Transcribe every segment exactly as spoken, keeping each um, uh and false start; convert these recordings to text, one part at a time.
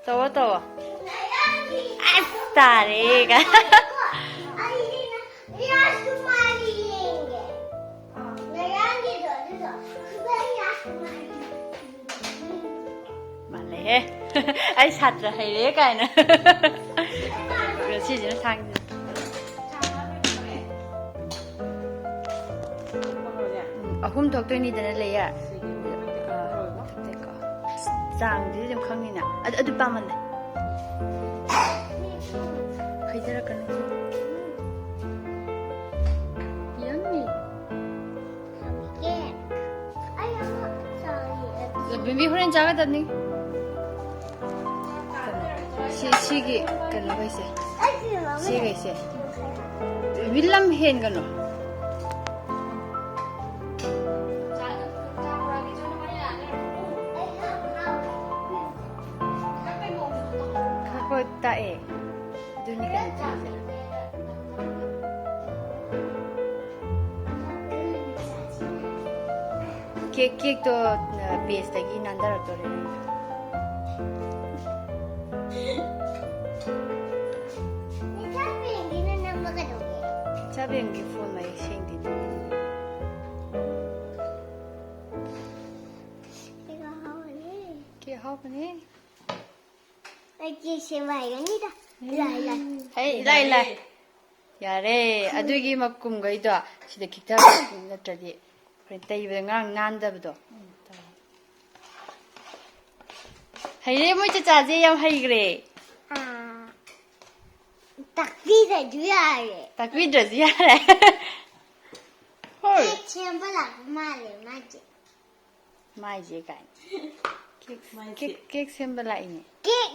ꯇꯧꯋꯣ, ꯇꯧꯋꯣ꯫ ꯑꯁ, ꯇꯥꯔꯦ ꯀꯥꯏ꯫ ꯃꯥꯜꯂꯦꯍꯦ꯫ ꯑꯩ ꯁꯥꯇ꯭ꯔ ꯍꯩꯔꯦ ꯀꯥꯏꯅ꯫ ꯉꯁꯤꯁꯤꯅ ꯊꯥꯡꯖ꯫ ꯎꯝ, ꯑꯍꯨꯝ ꯊꯣꯛꯇꯣꯏꯅꯤꯗꯅ layer꯫ ꯑꯥ, ꯊꯛꯇꯦꯀꯣ꯫ ꯆꯥꯡꯗꯨꯗꯤ ꯑꯗꯨꯝ ꯈꯪꯅꯤꯅ꯫ ꯑꯗꯨ, ꯑꯗꯨ ꯄꯥꯝꯃꯜꯂꯦ꯫ ꯍꯩꯊꯔꯛꯀꯅꯨ꯫ Yummy꯫ ꯕꯦꯕꯤ, ꯍꯣꯔꯦꯟ ꯆꯥꯒꯗꯕꯅꯤ꯫ ꯁꯤ, ꯁꯤꯒꯤ ꯀꯩꯅꯣꯈꯩꯁꯦ, ꯁꯤꯈꯩꯁꯦ꯫ ꯕꯦꯕꯤ, ꯂꯝ ꯍꯦꯟꯒꯅꯨ꯫ ꯈꯔ ꯈꯔ ꯇꯥꯛꯑꯦ꯫ ꯑꯗꯨꯅꯤ ꯀꯩꯅꯣ ꯇꯧꯔꯤꯁꯦ꯫ ꯀꯦꯛ, ꯀꯦꯛꯇꯣ, ꯑ, baseꯇꯒꯤ ꯅꯥꯟꯊꯔꯛꯇꯣꯔꯦ ꯅꯪꯗꯣ꯫ ꯏꯆꯥꯕꯦꯝꯒꯤ phone ꯃꯌꯦꯛ ꯁꯦꯡꯗꯦ꯫ ꯀꯦꯛ ꯑꯍꯥꯎꯕꯅꯦ꯫ ꯑꯩ ꯀꯦꯛ ꯁꯦꯝꯕ ꯍꯩꯒꯅꯤꯗ꯫ ꯂꯥꯏ, ꯂꯥꯏ꯫ ꯍꯩ, ꯂꯥꯏ, ꯂꯥꯏ꯫ ꯌꯥꯔꯦ, ꯑꯗꯨꯒꯤ ꯃꯀꯨꯝꯈꯩꯗꯣ ꯁꯤꯗ ꯈꯤꯛꯊ, ꯅꯠꯇ꯭ꯔꯗꯤ ꯍꯣꯔꯦꯟ ꯇꯩꯕꯗ ꯉꯔꯥꯡ ꯅꯥꯟꯗꯕꯗꯣ꯫ ꯍꯩꯔꯦ, ꯃꯣꯏ ꯆꯆꯥꯁꯦ ꯌꯥꯝ ꯍꯩꯈ꯭ꯔꯦ꯫ ꯑꯥ, ꯇꯥꯛꯄꯤꯗ꯭ꯔꯁꯨ ꯌꯥꯔꯦ꯫ ꯇꯥꯛꯄꯤꯗ꯭ꯔꯁꯨ ꯌꯥꯔꯦ꯫ ꯍꯣꯏ꯫ ꯀꯦꯛ ꯁꯦꯝꯕ ꯂꯥꯛꯄ ꯃꯥꯜꯂꯦ ꯃꯥꯁꯦ꯫ ꯃꯥꯏꯁꯦ ꯀꯥꯏꯅ꯫ ꯀꯦꯛ, ꯃꯥꯏꯁꯦ꯫ ꯀꯦꯛ, ꯀꯦꯛ ꯁꯦꯝꯕ ꯂꯥꯛꯏꯅꯦ꯫ ꯀꯦꯛ,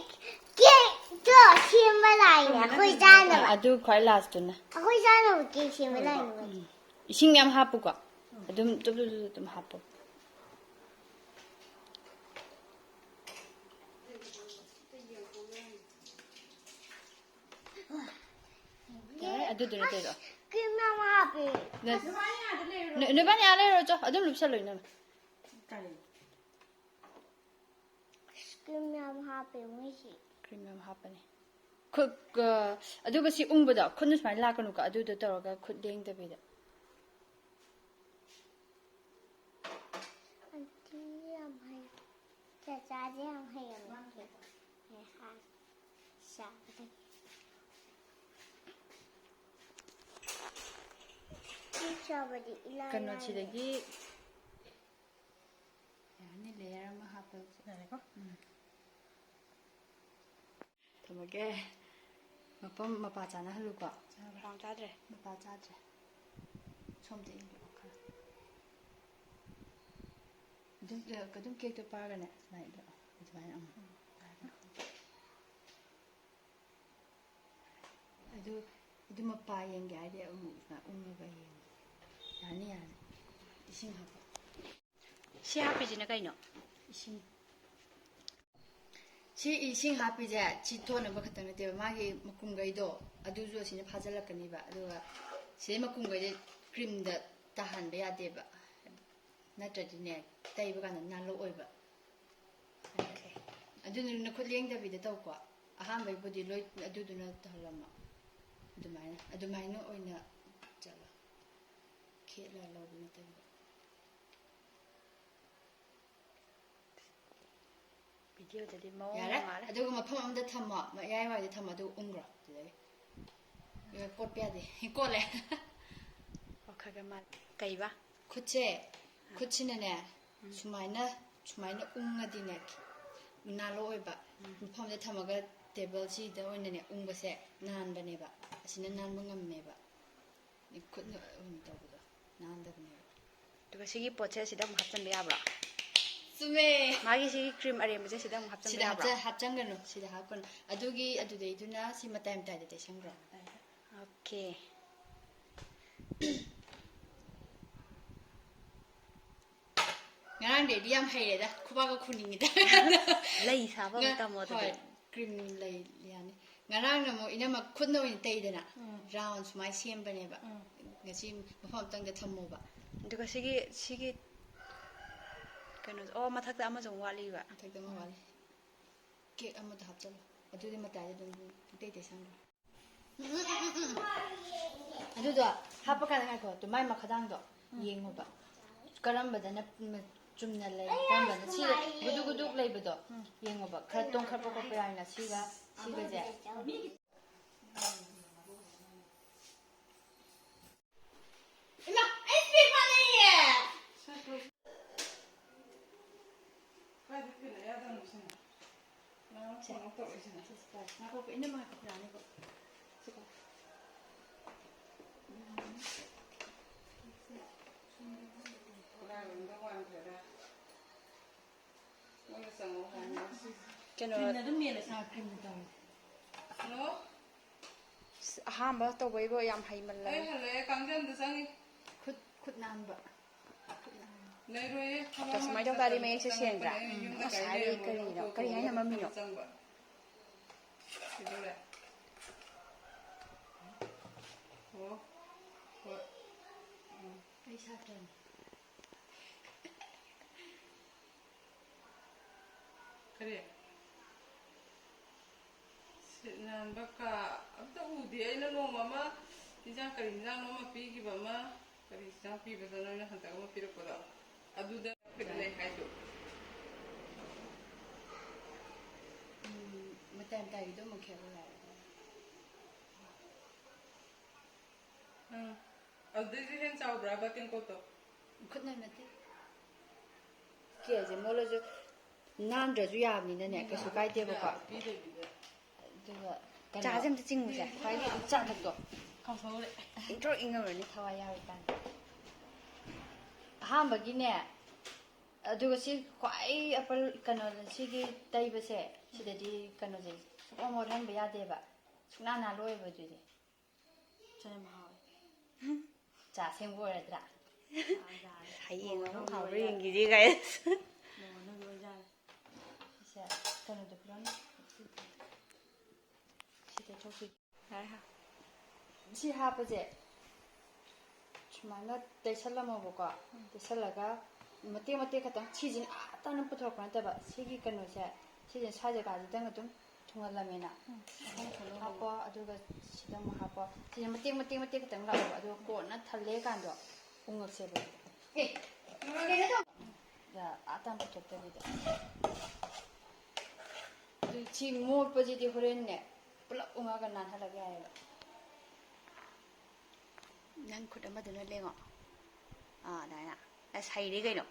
ꯀꯦꯛꯇꯣ ꯁꯦꯝꯕ ꯂꯥꯛꯏꯅꯦ ꯑꯩꯈꯣꯏ ꯆꯥꯅꯕ꯫ ꯑꯗꯨ ꯈ꯭ꯋꯥꯏ lastꯇꯨꯅ꯫ ꯑꯩꯈꯣꯏ ꯆꯥꯅꯕ ꯀꯦꯛ ꯁꯦꯝꯕ ꯂꯥꯛꯏꯅꯦ ꯃꯣꯏꯁꯦ꯫ ꯎꯝ꯫ ꯏꯁꯤꯡ ꯌꯥꯝ ꯍꯥꯞꯄꯨꯀꯣ꯫ ꯑꯗꯨꯝ ꯇꯨꯞ ꯇꯨꯞ ꯇꯨꯞ ꯑꯗꯨꯝ ꯍꯥꯞꯄꯣ꯫ ꯌꯥꯔꯦ, ꯑꯗꯨꯗꯨꯅ ꯇꯩꯔꯣ꯫ Cream ꯌꯥꯝ ꯍꯥꯞꯄꯦ꯫ ꯅ-, ꯅ-, ꯅꯣꯏꯕꯥꯅꯤ ꯑꯥ ꯂꯩꯔꯨꯔꯣ ꯆꯣ꯫ ꯑꯗꯨꯝ ꯂꯨꯞꯁꯜꯂꯣ ꯏꯅꯝꯃ꯫ ꯀꯔꯤ? ꯍꯥꯞꯄꯦ ꯃꯣꯏꯁꯤ꯫ ꯀ꯭ꯔꯤꯝ ꯌꯥꯝ ꯍꯥꯞꯄꯅꯦ꯫ ꯈꯨꯠ ꯑ, ꯑꯗꯨꯒ ꯁꯤ ꯎꯪꯕꯗꯣ ꯈꯨꯠꯅ ꯁꯨꯃꯥꯏꯅ ꯂꯥꯛꯀꯅꯨꯀꯣ, ꯑꯗꯨꯗꯣ ꯇꯧꯔꯒ ꯈꯨꯠ ꯂꯦꯡꯗꯕꯤꯗ꯫ ꯑꯟꯇꯤ ꯌꯥꯝ ꯍꯩ꯫ ꯆꯥꯆꯥꯁꯦ ꯌꯥꯝ ꯍꯩꯔꯝꯃꯦ꯫ ꯉꯥꯏꯍꯥꯛ ꯆꯥꯕꯗꯒꯤ꯫ ꯆꯥꯕꯗꯤ ꯏꯂꯥꯏ ꯀꯩꯅꯣ ꯂꯥꯏꯌꯦ꯫ ꯁꯤꯗꯒꯤ ꯌꯥꯅꯤ, ꯂꯦꯌꯔ ꯑꯃ ꯍꯥꯞꯄꯁꯦ꯫ ꯌꯥꯔꯦꯀꯣ? ꯎꯝ꯫ ꯊꯝꯃꯒꯦ꯫ ꯃꯐꯝ ꯃꯄꯥ ꯆꯥꯅꯍꯜꯂꯨꯀꯣ꯫ ꯆꯥꯕ꯭ꯔꯥ? ꯄꯥꯎ ꯆꯥꯗ꯭ꯔꯦ꯫ ꯃꯄꯥ ꯆꯥꯗ꯭ꯔꯦ꯫ ꯁꯣꯝꯗ ꯏꯟꯕꯤꯔꯛꯑꯣ ꯈꯔ꯫ ꯑꯗꯨꯝ, ꯑ, ꯑꯗꯨꯝ ꯀꯦꯛꯇꯣ ꯄꯥꯏꯔꯒꯅꯦ ꯁꯨꯃꯥꯏꯅ ꯏꯟꯕꯤꯔꯛꯑꯣ꯫ ꯑꯗꯨꯃꯥꯏꯅ ꯑꯃꯨꯛ꯫ ꯑꯗꯨ, ꯑꯗꯨ ꯃꯄꯥ ꯌꯦꯡꯒꯦ ꯍꯥꯏꯗꯤ ꯑꯃꯨꯛ ꯁꯨꯃꯥꯏꯅ ꯎꯪꯉꯒ ꯌꯦꯡꯒꯦ꯫ ꯌꯥꯅꯤ, ꯌꯥꯅꯤ꯫ ꯏꯁꯤꯡ ꯍꯥꯞꯄꯣ꯫ ꯁꯤ ꯍꯥꯞꯄꯤꯁꯤꯅ ꯀꯩꯅꯣ? ꯏꯁꯤꯡ꯫ ꯁꯤ ꯏꯁꯤꯡ ꯍꯥꯞꯄꯤꯁꯦ ꯁꯤ ꯊꯣꯛꯅꯕ ꯈꯛꯇꯪ ꯅꯠꯇꯦꯕ, ꯃꯥꯒꯤ ꯃꯀꯨꯝꯈꯩꯗꯣ ꯑꯗꯨꯁꯨ ꯑꯁꯤꯅ ꯐꯥꯖꯤꯜꯂꯛꯀꯅꯤꯕ꯫ ꯑꯗꯨꯒ ꯁꯤꯗꯩ ꯃꯀꯨꯝꯈꯩꯁꯦ ꯀ꯭ꯔꯤꯝꯗ ꯇꯥꯍꯟꯕ ꯌꯥꯗꯦꯕ, ꯅꯠꯇ꯭ꯔꯗꯤꯅꯦ ꯇꯩꯕ ꯀꯥꯟꯗ ꯅꯥꯜꯂꯛꯑꯣꯏꯕ꯫ ꯑꯗꯨꯅ ꯅꯈꯨꯠ ꯂꯦꯡꯗꯕꯤꯗ ꯇꯧꯀꯣ꯫ ꯑꯍꯥꯟꯕꯩꯕꯨꯗꯤ ꯂꯣꯏ ꯑꯗꯨꯗꯨꯅ ꯇꯧꯍꯜꯂꯝꯃꯣ꯫ ꯑꯗꯨꯃꯥꯏꯅ, ꯑꯗꯨꯃꯥꯏꯅ ꯑꯣꯏꯅ ꯆꯠꯂꯣ꯫ ꯈꯦꯠꯂ ꯂꯧꯕ ꯅꯠꯇꯕꯤꯗ꯫ ꯚꯤꯗꯤꯑꯣꯗꯗꯤ ꯃꯑꯣꯡ ꯌꯥꯔꯦ, ꯃꯥꯜꯂꯦ꯫ ꯑꯗꯨꯒ ꯃꯐꯝ ꯑꯃꯗ ꯊꯝꯃꯣ, ꯃꯌꯥꯏ ꯋꯥꯏꯗ ꯊꯝꯃꯣ, ꯑꯗꯨꯒ ꯎꯪꯈ꯭ꯔꯣ꯫ ꯑꯗꯨꯗꯒꯤ ꯀꯣꯠꯄ ꯌꯥꯗꯦ꯫ ꯀꯣꯠꯂꯦ꯫ ꯑꯣ, ꯈꯔ ꯈꯔ ꯃꯥꯜꯂꯦ꯫ ꯀꯩꯕ? ꯈꯨꯠꯁꯦ, ꯈꯨꯠꯁꯤꯅꯅꯦ ꯁꯨꯃꯥꯏꯅ, ꯁꯨꯃꯥꯏꯅ ꯎꯪꯉꯗꯤꯅꯦ ꯅꯥꯜꯂꯛꯑꯣꯏꯕ꯫ ꯃꯐꯝꯗ ꯊꯝꯃꯒ ꯇꯦꯕꯜꯁꯤꯗ ꯑꯣꯏꯅꯅꯦ ꯎꯪꯕꯁꯦ ꯅꯥꯟꯕꯅꯦꯕ꯫ ꯑꯁꯤꯅ ꯅꯥꯟꯕ ꯉꯝꯃꯦꯕ꯫ ꯈꯨꯠꯅ ꯑꯣꯏꯅ ꯇꯧꯕꯗꯣ ꯅꯥꯟꯗꯕꯅꯦꯕ꯫ ꯑꯗꯨꯒ ꯁꯤꯒꯤ ꯄꯣꯠꯁꯦ ꯁꯤꯗ ꯑꯃꯨꯛ ꯍꯥꯞꯆꯤꯟꯕ ꯌꯥꯕ꯭ꯔꯣ? ꯆꯨꯝꯃꯦ꯫ ꯃꯥꯒꯤ ꯁꯤꯒꯤ ꯀ꯭ꯔꯤꯝ ꯑꯔꯦꯝꯕꯁꯦ ꯁꯤꯗ ꯑꯃꯨꯛ ꯍꯥꯞꯆꯤꯟꯕ ꯁꯤꯗ ꯌꯥꯕ꯭ꯔꯣ? ꯍꯥꯞꯆ-, ꯍꯥꯞꯆꯟꯒꯅꯨ, ꯁꯤꯗ ꯍꯥꯞꯀꯅꯨ꯫ ꯑꯗꯨꯒꯤ ꯑꯗꯨꯗꯩꯗꯨꯅ ꯁꯤ ꯃꯇꯥꯏ ꯃꯇꯥꯏꯗ ꯇꯩꯁꯟꯈ꯭ꯔꯣ꯫ ꯑꯣꯀꯦ꯫ ꯉꯔꯥꯡꯗꯩꯗꯤ ꯌꯥꯝ ꯍꯩꯔꯦꯗ, ꯈꯨꯕꯥꯛꯀ ꯈꯨꯅꯤꯡꯉꯤꯗ꯫ ꯂꯩ ꯁꯥꯕ ꯑꯃꯨꯛ ꯇꯝꯃꯣ ꯑꯗꯨꯗꯤ꯫ ꯍꯣꯏ, ꯀ꯭ꯔꯤꯝ ꯂꯩ ꯌꯥꯅꯤ꯫ ꯉꯔꯥꯡꯅ ꯑꯃꯨꯛ ꯏꯅꯝꯃ ꯈꯨꯠꯅ ꯑꯣꯏꯅ ꯇꯩꯗꯅ, ꯔꯥꯎꯟ ꯁꯨꯃꯥꯏꯅ ꯁꯦꯝꯕꯅꯦꯕ꯫ ꯉꯁꯤ ꯃꯐꯝ ꯑꯝꯇꯪꯗ ꯊꯝꯃꯣꯕ꯫ ꯑꯗꯨꯒ ꯁꯤꯒꯤ, ꯁꯤꯒꯤ ꯀꯩꯅꯣꯁꯦ, ꯑꯣ, ꯃꯊꯛꯇ ꯑꯃꯁꯨ ꯑꯃꯨꯛ ꯋꯥꯠꯂꯤꯕ꯫ ꯃꯊꯛꯇ ꯑꯃ ꯋꯥꯠꯂꯤ꯫ ꯀꯦꯛ ꯑꯃꯗ ꯍꯥꯞꯆꯜꯂꯣ꯫ ꯑꯗꯨꯗꯤ ꯃꯇꯥꯏꯗ ꯑꯗꯨꯝ ꯏꯇꯩ ꯇꯩꯁꯟꯈ꯭ꯔꯣ꯫ ꯑꯗꯨꯗꯣ ꯍꯥꯞꯄ ꯀꯥꯟꯗ ꯉꯥꯏꯈꯣ, ꯑꯗꯨ ꯃꯥꯏ ꯃꯈꯥꯗꯥꯡꯗꯣ ꯌꯦꯡꯉꯣꯕ꯫ ꯀꯔꯝꯕꯗꯅ ꯆꯨꯝꯅ ꯂꯩ, ꯀꯔꯝꯕꯅ ꯁꯤ ꯒꯨꯗꯨꯛ ꯒꯨꯗꯨꯛ ꯂꯩꯕꯗꯣ ꯌꯦꯡꯉꯣꯕ꯫ ꯈꯔ ꯇꯣꯡꯈꯠꯄ ꯈꯣꯠꯄ ꯌꯥꯎꯏꯅ ꯁꯤꯒ ꯁꯤꯒꯁꯦ꯫ ꯏꯃꯥ, ꯑꯩ ꯏꯁꯄꯦꯛ ꯃꯥꯟꯅꯩꯌꯦ꯫ ꯀꯥꯏꯗ ꯐꯤꯜ ꯑꯌꯥꯗꯕꯅꯣ ꯁꯤꯅ? ꯅꯪ ꯁꯦ꯫ ꯀꯩꯅꯣ ꯇꯧꯔꯛꯏꯁꯤꯅ? ꯁꯤ, ꯁꯤ, ꯁꯤ, ꯉꯥꯏꯈꯣ, ꯏꯅꯝꯃ ꯉꯥꯏꯈꯣ, ꯌꯥꯅꯤꯀꯣ꯫ ꯁꯤꯀꯣ꯫ ꯀꯗꯥꯏꯔꯣꯝꯗ ꯋꯥꯟꯈ꯭ꯔꯦꯗ? ꯃꯣꯏꯅ ꯆꯪꯉꯣ ꯍꯥꯏꯕꯅꯤ ꯁꯤꯁꯦ꯫ ꯀꯩꯅꯣ, ꯀ꯭ꯔꯤꯝꯅ ꯑꯗꯨꯝ ꯃꯦꯜꯂꯁꯤ꯫ ꯑꯥ, ꯀ꯭ꯔꯤꯝꯅ ꯇꯧꯔꯁꯤ꯫ ꯍꯜꯂꯣ? ꯑꯁ, ꯑꯍꯥꯟꯕ ꯇꯧꯕꯩꯕꯨ ꯌꯥꯝ ꯑꯩ ꯍꯩꯃꯜꯂꯕꯅꯤ꯫ ꯍꯜꯂꯛꯑꯦ, ꯀꯥꯡꯖꯝꯗ ꯆꯪꯉꯤ꯫ ꯈꯨꯠ, ꯈꯨꯠ ꯅꯥꯟꯕ꯫ ꯈꯨꯠ ꯅꯥꯟꯕ꯫ ꯂꯩꯔꯣꯏꯌꯦ, ꯊꯕꯛ ꯑꯁ, ꯑꯃ ꯁꯨꯃꯥꯏꯅ ꯇꯧ ꯇꯥꯔꯗꯤ ꯆꯠꯇꯕꯤꯗ ꯃꯌꯦꯛꯁꯦ ꯆꯪꯉꯛꯄꯅꯦ꯫ ꯁꯦꯡꯗ꯭ꯔꯥ? ꯑꯩꯅ ꯌꯨꯝꯗ ꯀꯔꯤ ꯉꯁꯥꯏ ꯂꯩꯔꯝꯃꯣ, ꯀꯔꯤꯅꯣ? ꯀꯔꯤ ꯍꯥꯏꯅꯣ ꯃꯃꯤꯡꯅꯣ? ꯆꯪꯕ꯫ ꯀꯩꯗꯧꯔꯦ? ꯑꯣ, ꯍꯣꯏ꯫ ꯎꯝ꯫ ꯑꯩ ꯁꯥꯇ꯭ꯔꯅꯤ꯫ ꯀꯔꯤ? ꯁꯤꯠ ꯅꯥꯟꯕ ꯀꯥ ꯑꯝꯇ ꯎꯗꯦ꯫ ꯑꯩꯅ ꯅꯣꯡꯃ ꯑꯃ ꯏꯟꯖꯥꯡ, ꯀꯔꯤ ꯏꯟꯖꯥꯡꯅꯣ ꯑꯃ ꯄꯤꯈꯤꯕ ꯑꯃ, ꯀꯔꯤ ꯏꯟꯖꯥꯡ ꯄꯤꯕꯗꯣ ꯅꯣꯏꯅ ꯍꯟꯗꯛ ꯑꯃ ꯄꯤꯔꯛꯄꯗꯣ? ꯑꯗꯨꯗ ꯂꯩ ꯍꯥꯏꯗꯣ꯫ ꯎꯝ, ꯃꯇꯥꯏ ꯃꯇꯥꯏꯒꯤꯗꯣ ꯑꯃꯨꯛ ꯈꯦꯠꯂꯣ ꯌꯥꯔꯦ꯫ ꯎꯝ꯫ ꯑꯗꯨꯗꯩꯁꯨ ꯍꯦꯟꯅ ꯆꯥꯎꯕ꯭ꯔꯥꯕ ꯇꯦꯡꯀꯣꯠꯇꯣ? ꯈꯨꯠꯅ ꯅꯠꯇꯦ꯫ ꯀꯦꯁꯦ ꯃꯣꯠꯂꯁꯨ ꯅꯥꯟꯗ꯭ꯔꯁꯨ ꯌꯥꯕꯅꯤꯅꯅꯦ, ꯀꯩꯁꯨ ꯀꯥꯏꯗꯦꯕꯀꯣ꯫ ꯄꯤꯗꯕꯤꯗ꯫ ꯑꯗꯨꯒ ꯀꯩꯅꯣ, ꯆꯥꯁꯦ ꯑꯝꯇ ꯆꯤꯡꯉꯨꯁꯦ꯫ ꯈ꯭ꯋꯥꯏꯗꯒꯤ ꯆꯥ ꯊꯛꯇꯣ꯫ ꯀꯥꯎꯊꯣꯛꯎꯔꯦ꯫ ꯏꯪꯊ꯭ꯔꯣꯛ ꯏꯪꯉꯧꯔꯅꯤ ꯊꯋꯥꯏ ꯌꯥꯎꯔꯤꯀꯥꯟꯗ꯫ ꯑꯍꯥꯟꯕꯒꯤꯅꯦ, ꯑꯗꯨꯒ ꯁꯤ ꯈ꯭ꯋꯥꯏ ꯑꯄꯜ ꯀꯩꯅꯣ, ꯁꯤꯒꯤ ꯇꯩꯕꯁꯦ, ꯁꯤꯗꯗꯤ ꯀꯩꯅꯣꯁꯦ ꯁꯨꯡꯃꯣꯠ ꯃꯣꯠꯍꯟꯕ ꯌꯥꯗꯦꯕ꯫ ꯁꯨꯡꯅꯥꯟ ꯅꯥꯜꯂꯣꯏꯕ ꯑꯗꯨꯗꯤ꯫ ꯆꯥ ꯌꯥꯝ ꯍꯥꯎꯋꯦ꯫ ꯆꯥ ꯁꯦꯝꯕ ꯑꯣꯏꯔꯗ꯭ꯔꯥ? ꯆꯥ ꯌꯥꯔꯦ꯫ ꯍꯌꯦꯡ ꯑꯃꯨꯛ ꯃꯣꯃꯣꯟ ꯍꯥꯎꯕ꯭ꯔꯥ ꯂꯣꯏꯔꯦ꯫ ꯌꯦꯡꯈꯤꯁꯤ, guys꯫ ꯃꯣꯃꯣꯟ ꯂꯣꯏ ꯌꯥꯔꯦ꯫ ꯁꯦ, ꯀꯩꯅꯣꯗꯣ ꯄꯤꯔꯝꯃꯣ꯫ ꯁꯤ ꯇꯩꯊꯣꯛꯄꯤꯒꯦ꯫ ꯌꯥꯔꯦ, ꯍꯥ꯫ ꯁꯤ ꯍꯥꯞꯄꯁꯦ ꯁꯨꯃꯥꯏꯅ ꯇꯩꯁꯜꯂꯝꯃꯣꯕꯀꯣ꯫ ꯎꯝ꯫ ꯇꯩꯁꯜꯂꯒ ꯃꯇꯦꯛ ꯃꯇꯦꯛ ꯈꯛꯇꯪ, ꯁꯤꯁꯤꯅ ꯑꯥ ꯇꯥꯅ ꯄꯨꯊꯣꯔꯛꯄ ꯅꯠꯇꯕ, ꯁꯤꯒꯤ ꯀꯩꯅꯣꯁꯦ ꯁꯤꯁꯦ ꯁ꯭ꯋꯥꯏ ꯖꯒꯥꯁꯤꯗꯪ ꯑꯗꯨꯝ ꯊꯨꯡꯍꯜꯂꯝꯃꯦꯅ꯫ ꯎꯝ꯫ ꯍꯥꯞꯄꯣ, ꯑꯗꯨꯒ ꯁꯤꯗ ꯑꯃꯨꯛ ꯍꯥꯞꯄꯣ꯫ ꯁꯤꯁꯦ ꯃꯇꯦꯛ, ꯃꯇꯦꯛ, ꯃꯇꯦꯛ ꯈꯛꯇꯪ ꯂꯥꯛꯑꯣꯕ, ꯑꯗꯨꯒ ꯀꯣꯟꯅ ꯊꯜꯂꯦ ꯀꯥꯟꯗꯣ ꯎꯪꯉꯛꯁꯦꯕ꯫ ꯑꯦ, ꯀꯩꯅꯣ ꯇꯧ- ꯌꯥ, ꯑꯥ ꯇꯥꯟ ꯄꯨꯊꯣꯛꯇꯕꯤꯗ꯫ ꯑꯗꯨ ꯁꯤ ꯃꯣꯠꯄꯁꯤꯗꯤ ꯍꯣꯔꯦꯟꯅꯦ ꯄꯨꯂꯞ ꯎꯪꯉꯒ ꯅꯥꯟꯍꯜꯂꯒ ꯌꯥꯏꯑꯕ꯫ ꯅꯪ ꯈꯨꯠ ꯑꯃꯗꯨꯅ ꯂꯦꯡꯉꯣ꯫ ꯑꯥ, ꯑꯗꯨꯃꯥꯏꯅ꯫ ꯑꯁ, ꯍꯩꯔꯦ ꯀꯩꯅꯣ꯫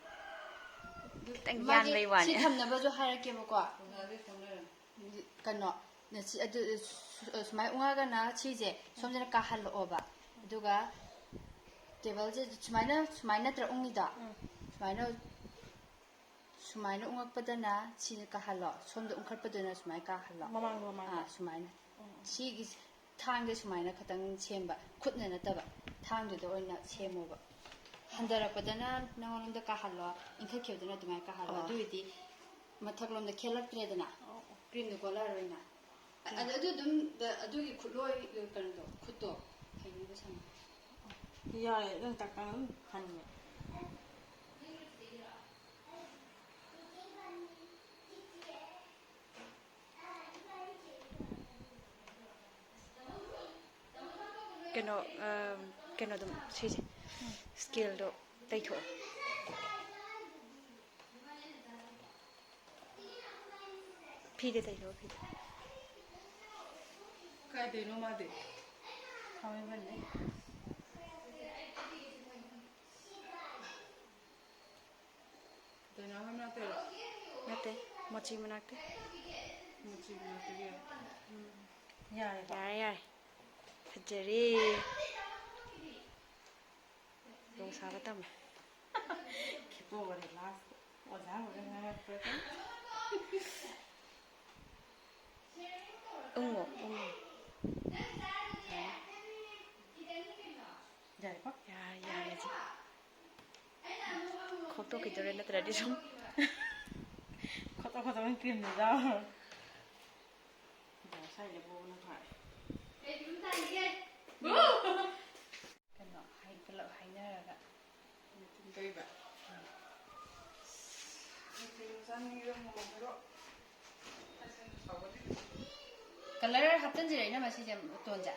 ꯈꯤꯇꯪ ꯃꯥꯒꯤ ꯌꯥꯟꯕꯩ ꯋꯥꯅꯤ꯫ ꯁꯤ ꯊꯝꯅꯕꯁꯨ ꯍꯥꯏꯔꯛꯀꯦꯕꯀꯣ꯫ ꯀꯩꯅꯣ, ꯁꯤ, ꯑꯗꯨ, ꯁꯨ-, ꯁꯨꯃꯥꯏꯅ ꯎꯪꯉꯒꯅ ꯁꯤꯁꯦ ꯁꯣꯝꯗꯅ ꯀꯥꯍꯜꯂꯛꯑꯣꯕ꯫ ꯑꯗꯨꯒ ꯇꯦꯕꯜꯁꯦ ꯁꯨꯃꯥꯏꯅ, ꯁꯨꯃꯥꯏꯅ ꯅꯠꯇ꯭ꯔ ꯎꯪꯉꯤꯗꯣ? ꯎꯝ꯫ ꯁꯨꯃꯥꯏꯅ, ꯁꯨꯃꯥꯏꯅ ꯎꯪꯉꯛꯄꯗꯅ ꯁꯤꯅ ꯀꯥꯍꯜꯂꯣ, ꯁꯣꯝꯗ ꯎꯪꯈꯠꯄꯗꯨꯅ ꯁꯨꯃꯥꯏꯅ ꯀꯥꯍꯜꯂꯣ꯫ ꯃꯃꯥꯡꯗ, ꯃꯃꯥꯡꯗ꯫ ꯑꯥ, ꯁꯨꯃꯥꯏꯅ꯫ ꯎꯝ, ꯎꯝ꯫ ꯁꯤꯒꯤ ꯊꯥꯡꯁꯦ ꯁꯨꯃꯥꯏꯅ ꯈꯇꯪ ꯁꯦꯝꯕ, ꯈꯨꯠꯅ ꯅꯠꯇꯕ, ꯊꯥꯡꯗꯨꯗ ꯑꯣꯏꯅ ꯁꯦꯝꯃꯣꯕ꯫ ꯍꯟꯊꯔꯛꯄꯗꯅ ꯅꯉꯣꯟꯂꯣꯝꯗ ꯀꯥꯍꯜꯂꯣ, ꯏꯟꯈꯠꯈꯤꯕꯗꯅ ꯑꯗꯨꯃꯥꯏꯅ ꯀꯥꯍꯜꯂꯣ꯫ ꯑꯣ꯫ ꯑꯗꯨ ꯑꯣꯏꯔꯗꯤ ꯃꯊꯛꯂꯣꯝꯗ ꯈꯦꯠꯂꯛꯇ꯭ꯔꯦꯗꯅ, ꯑꯣ, ꯑꯣ꯫ ꯀ꯭ꯔꯤꯝꯗꯣ ꯀꯣꯜꯂꯛꯑꯔꯣꯏꯅ꯫ ꯎꯝ꯫ ꯑꯗꯨ, ꯑꯗꯨ ꯑꯗꯨꯝ, ꯑꯗꯨꯒꯤ ꯈꯨꯠꯂꯣꯏ, ꯀꯩꯅꯣꯗꯣ, ꯈꯨꯠꯇꯣ ꯍꯩꯅꯕ ꯁꯥꯟꯅꯧ꯫ ꯌꯥꯔꯦ, ꯑꯗꯨꯝ ꯇꯥꯛ ꯇꯥꯛ ꯑꯗꯨꯝ ꯍꯟꯒꯦ꯫ ꯀꯩꯅꯣ, ꯑ, ꯀꯩꯅꯣꯗꯣ, ꯁꯤꯁꯦ, ꯎꯝ꯫ ꯁ꯭ꯀꯦꯜꯗꯣ ꯇꯩꯊꯣꯛꯑꯣ꯫ ꯐꯤꯗ ꯇꯩꯊꯣꯛꯑꯣ, ꯐꯤꯗ꯫ ꯀꯥꯏꯗꯩꯅꯣ ꯃꯥꯗꯤ? ꯊꯥꯡꯃꯩꯕꯟꯗꯩ꯫ ꯗꯥꯏꯅꯥ ꯍꯣꯏ ꯃꯅꯥꯛꯇꯩꯔꯣ? ꯅꯠꯇꯦ, ꯃꯣꯆꯤ ꯃꯅꯥꯛꯇꯩ꯫ ꯃꯣꯆꯤ ꯃꯅꯥꯛꯇꯒꯤ? ꯎꯝ꯫ ꯌꯥꯔꯦꯀꯣ? ꯌꯥꯔꯦ, ꯌꯥꯔꯦ꯫ ꯐꯖꯔꯦ꯫ ꯔꯣꯡ ꯁꯥꯕ ꯇꯝꯃꯦ꯫ ꯈꯤꯇꯣꯛꯑꯒꯅꯦ last ꯑꯣꯖꯥ ꯑꯣꯏꯔ ꯉꯥꯡꯉꯛꯄ꯭ꯔꯥ ꯈꯪꯗꯦ꯫ ꯎꯪꯉꯣ, ꯎꯪꯉꯣ꯫ ꯌꯥꯔꯦꯀꯣ? ꯌꯥꯔꯦ, ꯌꯥꯔꯦ, ꯏꯆꯦ꯫ ꯈꯣꯛꯇꯣꯛꯈꯤꯗꯣꯔꯦ ꯅꯠꯇ꯭ꯔꯗꯤ ꯁꯨꯝ꯫ ꯈꯣꯠꯇꯣꯛ ꯈꯣꯠꯇꯣꯛ ꯀ꯭ꯔꯤꯝꯗꯨ ꯌꯥꯎꯔꯣꯏ꯫ ꯁ꯭ꯋꯥꯏꯗ ꯄꯣꯛꯄꯅ ꯐꯔꯦ꯫ ꯀꯩꯅꯣ, ꯍꯥꯏ-, ꯄꯨꯂꯞ ꯍꯥꯏꯅꯔꯒ꯫ ꯀꯩꯕ? ꯀꯩꯅꯣ ꯆꯥꯅꯤꯡꯉꯤꯗꯣ ꯍꯪꯉꯣ ꯍꯥꯏꯔꯛꯑꯣ꯫ ꯀꯂꯔ ꯍꯥꯞꯆꯤꯟꯁꯤꯔ, ꯏꯅꯝꯃ, ꯁꯤꯁꯦ ꯇꯣꯟꯁꯦ?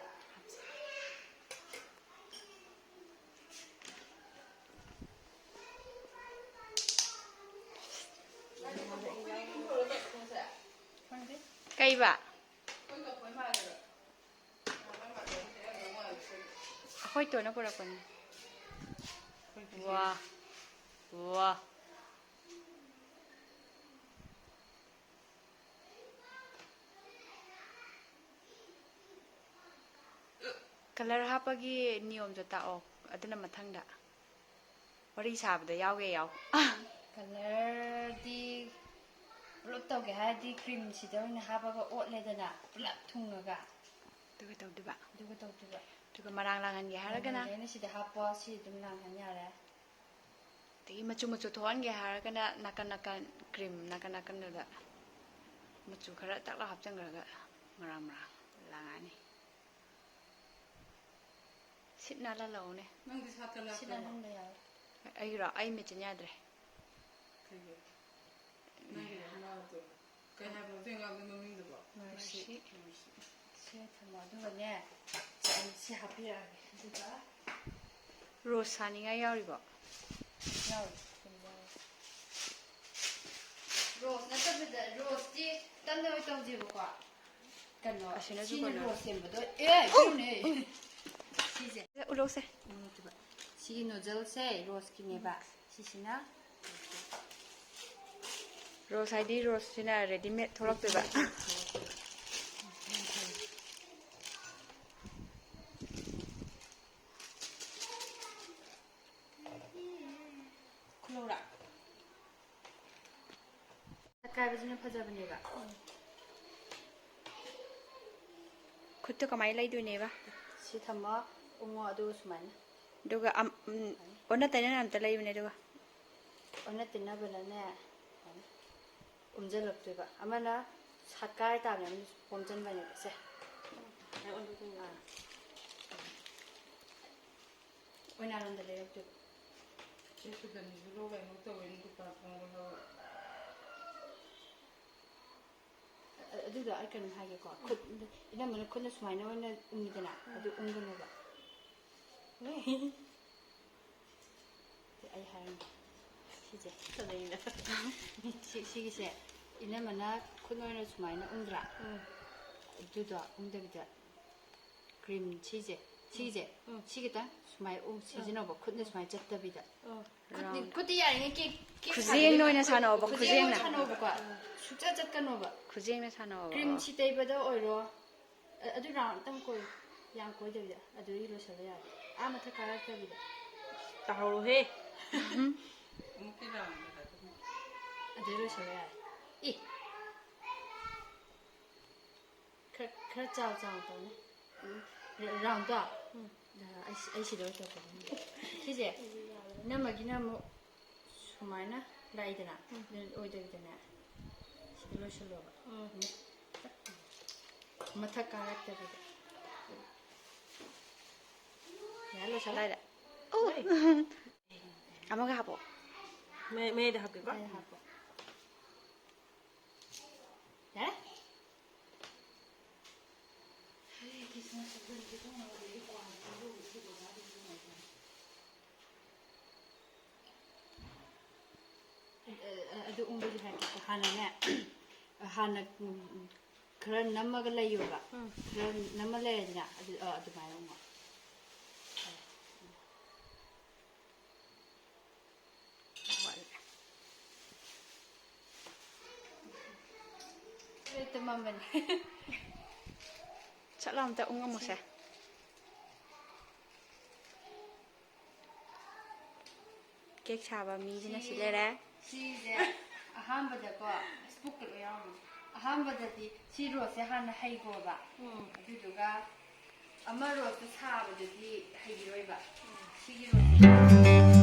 ꯈꯪꯗꯦ꯫ ꯀꯩꯕ? ꯑꯩꯈꯣꯏ ꯇꯣꯟꯅ ꯄꯨꯔꯛꯄꯅꯤ꯫ ꯋꯥ꯫ ꯋꯥ꯫ ꯀꯂꯔ ꯍꯥꯞꯄꯒꯤ ꯅꯤꯌꯣꯝꯗꯣ ꯇꯥꯛꯑꯣ, ꯑꯗꯨꯅ ꯃꯊꯪꯗ꯫ ꯋꯥꯔꯤ ꯁꯥꯕꯗ ꯌꯥꯎꯒꯦ ꯌꯥꯎ꯫ ꯀꯂꯔꯗꯤ ꯄꯨꯂꯞ ꯇꯧꯒꯦ ꯍꯥꯏꯔꯗꯤ ꯀ꯭ꯔꯤꯝꯁꯤꯗ ꯑꯣꯏꯅ ꯍꯥꯞꯄꯒ ꯑꯣꯠꯂꯦꯗꯅ, ꯄꯨꯂꯞ ꯊꯨꯡꯉꯒ꯫ ꯑꯗꯨꯒ ꯇꯧꯗꯣꯏꯕ꯫ ꯑꯗꯨꯒ ꯇꯧꯗꯣꯏꯕ꯫ ꯑꯗꯨꯒ ꯃꯔꯥꯡ ꯂꯥꯡꯍꯟꯒꯦ ꯍꯥꯏꯔꯒꯅ? ꯃꯔꯥꯡ ꯂꯥꯡꯍꯟꯒꯦ ꯍꯥꯏꯔꯒꯅ ꯁꯤꯗ ꯍꯥꯞꯄꯣ, ꯁꯤ ꯑꯗꯨꯝ ꯂꯥꯡꯍꯟ ꯌꯥꯔꯦ꯫ ꯑꯗꯒꯤ ꯃꯆꯨ ꯃꯆꯨ ꯊꯣꯛꯍꯟꯒꯦ ꯍꯥꯏꯔꯒꯅ ꯅꯥꯀꯟ ꯅꯥꯀꯟ, ꯀ꯭ꯔꯤꯝ ꯅꯥꯀꯟ ꯅꯥꯀꯟꯗꯨꯗ ꯃꯆꯨ ꯈꯔ ꯇꯛ ꯂꯥꯎ ꯍꯥꯞꯆꯤꯟꯈ꯭ꯔꯒ ꯃꯔꯥꯡ ꯃꯔꯥꯡ ꯂꯥꯡꯉꯛꯑꯅꯤ꯫ ꯁꯤꯠ ꯅꯥꯜꯍꯜꯂꯛꯎꯅꯦ꯫ ꯅꯪꯗꯤ ꯁꯥꯠꯇ ꯁꯤꯠ ꯅꯥꯠꯇ꯭ꯔꯕꯣ? ꯅꯥꯜꯍꯟꯕ ꯌꯥꯔꯣꯏ꯫ ꯑꯩꯒꯤꯔꯣ? ꯑꯩ ꯃꯦꯆꯤꯟ ꯌꯥꯗ꯭ꯔꯦ꯫ ꯀꯩꯒꯤ? ꯅꯪꯒꯤꯗꯣ ꯅꯥꯜꯂꯛꯇꯣꯏꯅꯦ꯫ ꯀꯩ ꯍꯥꯏꯕꯅꯣ ꯑꯗꯨꯏ ꯑꯉꯥꯡꯗꯣ ꯃꯃꯤꯡꯗꯨꯕꯣ? ꯃꯔꯁꯤ꯫ ꯃꯔꯁꯤ꯫ ꯃꯔꯁꯤ꯫ ꯁꯤ ꯊꯝꯃꯣ, ꯑꯗꯨꯒꯅꯦ, ꯑꯩ ꯁꯤ ꯍꯥꯞꯄꯤꯔꯛꯑꯒꯦ꯫ ꯑꯗꯨꯒ ꯔꯣꯁ ꯁꯥꯅꯤꯡꯉꯥꯏ ꯌꯥꯎꯔꯤꯕꯣ? ꯌꯥꯎꯔꯤ, ꯑꯗꯨꯝ ꯌꯥꯎꯔꯤ꯫ ꯔꯣꯁ ꯅꯠꯇꯕꯤꯗ, ꯔꯣꯁꯇꯤ ꯇꯞꯅ ꯑꯣꯏ ꯇꯧꯁꯦꯕꯀꯣ꯫ ꯀꯩꯅꯣ, ꯑꯁꯤꯅꯁꯨ ꯁꯤꯅ ꯀꯩꯅꯣ? ꯔꯣꯁ ꯁꯦꯝꯕꯗꯣ꯫ ꯑꯦ, ꯀꯩꯅꯣꯅꯦ꯫ ꯁꯤꯁꯦ꯫ ꯎꯠꯂꯣꯁꯦ꯫ ꯎꯝ, ꯅꯠꯇꯦꯕ꯫ ꯁꯤꯒꯤ ꯅꯣꯖꯜꯁꯦ ꯔꯣꯁꯀꯤꯅꯦꯕ꯫ ꯁꯤꯁꯤꯅ ꯔꯣꯁ ꯍꯥꯏꯗꯤ ꯔꯣꯁꯁꯤꯅ ꯔꯦꯗꯤꯃꯦꯗ ꯊꯣꯛꯂꯛꯇꯣꯏꯕ꯫ ꯈꯨꯂꯧꯔꯥ? ꯁꯛꯀꯥꯏꯕꯁꯤꯅ ꯐꯖꯕꯅꯦꯕ꯫ ꯈꯨꯠꯇ ꯀꯃꯥꯏꯅ ꯂꯩꯗꯣꯏꯅꯦꯕ? ꯁꯤ ꯊꯝꯃꯣ, ꯎꯪꯉꯣ, ꯑꯗꯨꯒ ꯁꯨꯃꯥꯏꯅ꯫ ꯑꯗꯨꯒ ꯑꯝ-, ꯎꯝ, ꯑꯣꯟꯅ ꯇꯩꯅꯅ ꯑꯝꯇ ꯂꯩꯕꯅꯦ ꯑꯗꯨꯒ꯫ ꯑꯣꯟꯅ ꯇꯩꯅꯕꯅꯅꯦ, ꯁꯨꯃꯥꯏꯅ ꯎꯝꯖꯜꯂꯛꯇꯣꯏꯕ꯫ ꯑꯃꯅ ꯁꯠꯀꯥꯏ ꯇꯥꯕꯅꯦ, ꯑꯃꯅ ꯄꯣꯝꯖꯟꯕꯅꯦꯕ꯫ ꯁꯦ꯫ ꯑꯥ꯫ ꯑꯣꯏꯅꯥꯔꯣꯝꯗ ꯂꯩꯔꯛꯇꯣꯏꯕ꯫ ꯆꯦ ꯁꯨꯗꯅꯤꯁꯨ ꯂꯧ ꯂꯥꯏꯍꯧ ꯇꯧꯋꯦꯅ ꯗꯨꯀꯥꯟ ꯊꯣꯡ ꯂꯣꯜꯍꯧꯋꯦ꯫ ꯑ-, ꯑ-, ꯑꯗꯨꯗꯣ ꯑꯩ ꯀꯩꯅꯣꯝ ꯍꯥꯏꯒꯦꯀꯣ, ꯈꯨꯠ, ꯏꯅꯝꯃꯅ ꯈꯨꯠꯅ ꯁꯨꯃꯥꯏꯅ ꯑꯣꯏꯅ ꯎꯪꯉꯤꯗꯅ, ꯑꯗꯨ ꯎꯪꯒꯅꯣꯕ꯫ ꯑꯩ ꯍꯥꯏꯔꯝꯒꯦ꯫ ꯁꯤꯁꯦ꯫ ꯐꯖꯩꯅꯦ꯫ ꯁꯤ, ꯁꯤꯒꯤꯁꯦ ꯏꯅꯝꯃꯅ ꯈꯨꯠꯅ ꯑꯣꯏꯅ ꯁꯨꯃꯥꯏꯅ ꯎꯪꯗ꯭ꯔꯥ? ꯎꯝ꯫ ꯑꯗꯨꯗꯣ ꯎꯪꯗꯕꯤꯗ ꯀ꯭ꯔꯤꯝ ꯁꯤꯁꯦ, ꯁꯤꯁꯦ, ꯎꯝ꯫ ꯁꯤ ꯈꯤꯇꯪ ꯁꯨꯃꯥꯏꯅ ꯎ-, ꯁꯤꯖꯤꯟꯅꯧꯕ, ꯈꯨꯠꯅ ꯁꯨꯃꯥꯏꯅ ꯆꯠꯇꯕꯤꯗ꯫ ꯎꯝ꯫ ꯈꯨꯠꯇꯤ, round꯫ ꯈꯨꯠꯇꯤ ꯌꯥꯔꯤꯉꯩ ꯀꯦꯛ, ꯀꯦꯛ ꯈꯨꯖꯦꯡ ꯁꯥꯕꯤꯒꯅꯨ꯫ ꯑꯣꯏꯅ ꯁꯥꯟꯅꯧꯕ, ꯈꯨꯖꯦꯡ ꯈꯨꯖꯦꯡꯅ꯫ ꯑꯣꯏꯅ ꯁꯥꯟꯅꯧꯕꯀꯣ꯫ ꯁꯨꯡꯆꯠ ꯆꯠꯀꯅꯣꯕ꯫ ꯈꯨꯖꯦꯡꯅ ꯁꯥꯟꯅꯧꯕ꯫ ꯀ꯭ꯔꯤꯝ ꯁꯤ ꯇꯩꯕꯗ ꯑꯣꯏꯔꯣ, ꯑ-, ꯑꯗꯨ round ꯑꯝꯇꯪ ꯀꯣꯏ, ꯌꯥꯝ ꯀꯣꯏꯗꯕꯤꯗ, ꯑꯗꯨꯗꯒꯤ ꯂꯣꯏꯁꯤꯜꯂ ꯌꯥꯔꯦ꯫ ꯑꯥ ꯃꯊꯛ ꯀꯥꯔꯛꯇꯕꯤꯗ꯫ ꯇꯥꯍꯧꯔꯣꯍꯦ꯫ ꯑꯃꯨꯛꯀꯤ round ꯍꯥꯏꯕꯅꯤ꯫ ꯑꯗꯨꯗꯩ ꯂꯣꯏꯁꯤꯜꯂ ꯌꯥꯔꯦ꯫ ꯏ! ꯈꯔ, ꯈꯔ ꯆꯥꯎ ꯆꯥꯎ ꯇꯧꯅꯦ꯫ ꯎꯝ꯫ ꯔ-, round ꯗꯣ? ꯎꯝ꯫ ꯑ, ꯑꯩ ꯁꯤ-, ꯑꯩ ꯁꯤꯗ ꯑꯣꯏꯅ ꯇꯧꯊꯣꯛꯀꯦ꯫ ꯁꯤꯁꯦ ꯅꯝꯃꯒꯤꯅ ꯑꯃꯨꯛ ꯁꯨꯃꯥꯏꯅ ꯂꯥꯛꯏꯗꯅ? ꯎꯝ꯫ ꯑꯗꯨ ꯑꯣꯏꯗꯕꯤꯗꯅꯦ, ꯁꯤꯗ ꯂꯣꯏꯁꯤꯜꯂꯣꯕ꯫ ꯎꯝ꯫ ꯃꯊꯛ ꯀꯥꯔꯛꯇꯕꯤꯗ꯫ ꯌꯥꯔꯦ, ꯂꯣꯏꯁꯤꯜꯂꯣ꯫ ꯂꯥꯏꯔꯦ꯫ ꯑꯣ꯫ ꯂꯣꯏ꯫ ꯑꯃꯒ ꯍꯥꯞꯄꯣ꯫ ꯃꯌꯥꯏ-, ꯃꯌꯥꯏꯗ ꯍꯥꯞꯀꯦꯀꯣ꯫ ꯃꯌꯥꯏꯗ ꯍꯥꯞꯄꯣ꯫ ꯌꯥꯔꯦ? ꯑ, ꯑ, ꯑꯗꯨ ꯎꯪꯕꯁꯦ ꯍꯥꯏꯔꯛꯀꯦꯀꯣ꯫ ꯍꯥꯟꯅꯅꯦ, ꯍꯥꯟꯅ, ꯎꯝ, ꯈꯔ ꯅꯝꯃꯒ ꯂꯩꯌꯣꯕ꯫ ꯎꯝ꯫ ꯈꯔ ꯅꯝꯃ ꯂꯩꯔꯦꯗꯅ, ꯑꯗꯨ, ꯑ, ꯑꯗꯨꯃꯥꯏꯅ ꯎꯪꯉꯣ꯫ ꯂꯣꯏ ꯇꯨꯝꯃꯝꯕꯅꯤ꯫ ꯁꯠ ꯂꯥꯎ ꯑꯝꯇ ꯎꯪꯉꯝꯃꯣꯁꯦ꯫ ꯀꯦꯛ ꯁꯥꯕ ꯃꯤꯁꯤꯅ ꯁꯤ ꯁꯤ ꯂꯩꯔꯦ꯫ ꯁꯤꯁꯦ ꯑꯍꯥꯟꯕꯗꯀꯣ, ꯑꯁ, ꯄꯨꯛꯀ ꯂꯣꯏ ꯌꯥꯎꯔꯝꯃꯦ꯫ ꯑꯍꯥꯟꯕꯗꯗꯤ ꯁꯤ ꯔꯣꯁꯁꯦ ꯍꯥꯟꯅ ꯍꯩꯒꯣꯕ꯫ ꯎꯝ꯫ ꯑꯗꯨꯗꯨꯒ ꯑꯃ ꯔꯣꯁꯇꯣ ꯁꯥꯕꯗꯨꯗꯤ ꯍꯩꯈꯤꯔꯣꯏꯕ꯫ ꯎꯝ꯫ ꯁꯤꯒꯤ ꯔꯣꯁꯁꯦ